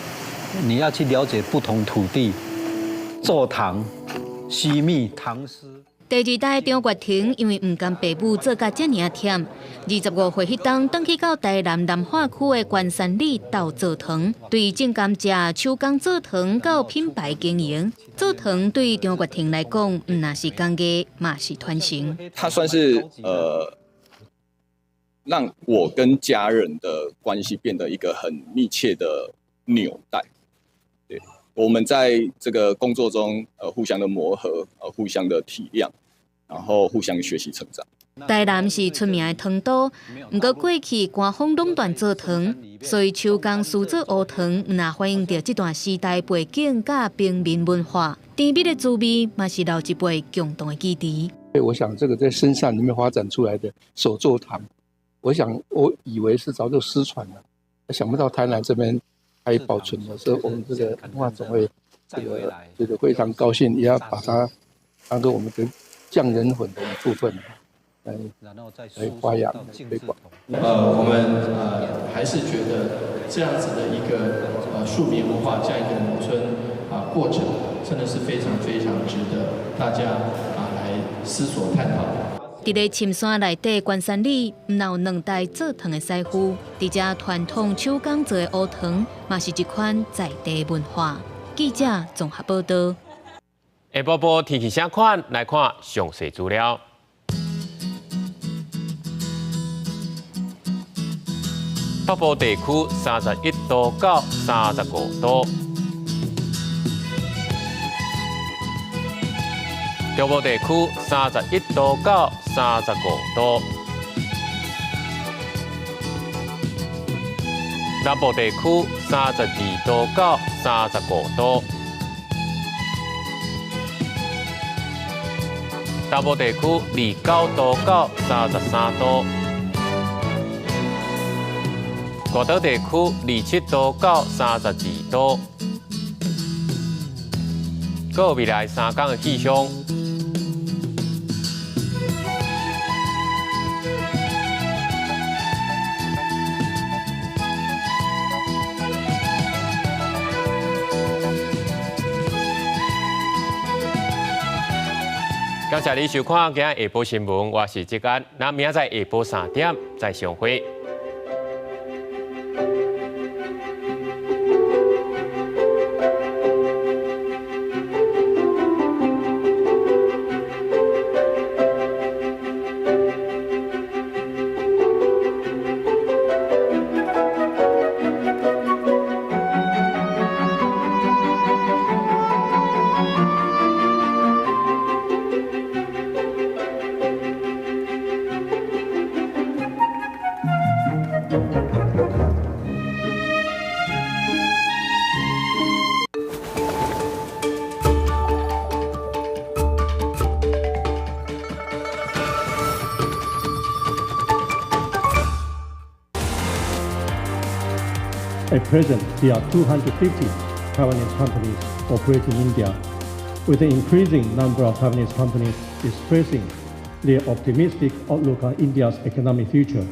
你要去了解不同土地做糖、吸蜜、糖師。第二代張月婷因為毋甘爸母做甲遮爾仔忝，25歲彼冬，轉去到台南南化區的關山里鬥做糖，對種甘蔗、手工做糖到品牌經營，做糖對張月婷來講，毋但是工藝，嘛是傳承。他算是讓我跟家人的關係變得一個很密切的紐帶。對，我們在這個工作中，互相的磨合，互相的體諒，然後互相學習成長。台南是出名的糖都，毋過過去官方壟斷做糖，所以手工師做烏糖，毋但反映著這段時代背景佮平民文化，甜蜜的滋味嘛是老一輩共同的記憶。我想這個在深山裡面發展出來的手作糖，我想我以為是早就失傳了，想不到台南這邊還保存的，所以我們這個文化總會這個覺得非常高興，也要把它當做我們的匠人魂的一部分來來發揚推廣。我們還是覺得這樣子的一個庶民文化，這樣一個農村啊過程，真的是非常非常值得大家啊來思索探討。佇咧深山內底關山里，毋但有兩代做糖的師傅，佇遮傳統手工做的烏糖，嘛是一款在地文化。記者綜合報道。下晡晡天氣啥款？來看詳細資料。北部地區31度到35度，中部地區31度到35度，南部地區32度到35度，東部地區29度到33度。外島地區27度到32度，閣有未來3天的氣象。感謝你收看今日下晡新聞，我是志安，咱明仔載下晡3點再相會。 At present, there are 250 Taiwanese companies operating in India, with an increasing number of Taiwanese companies expressing their optimistic outlook on India's economic future.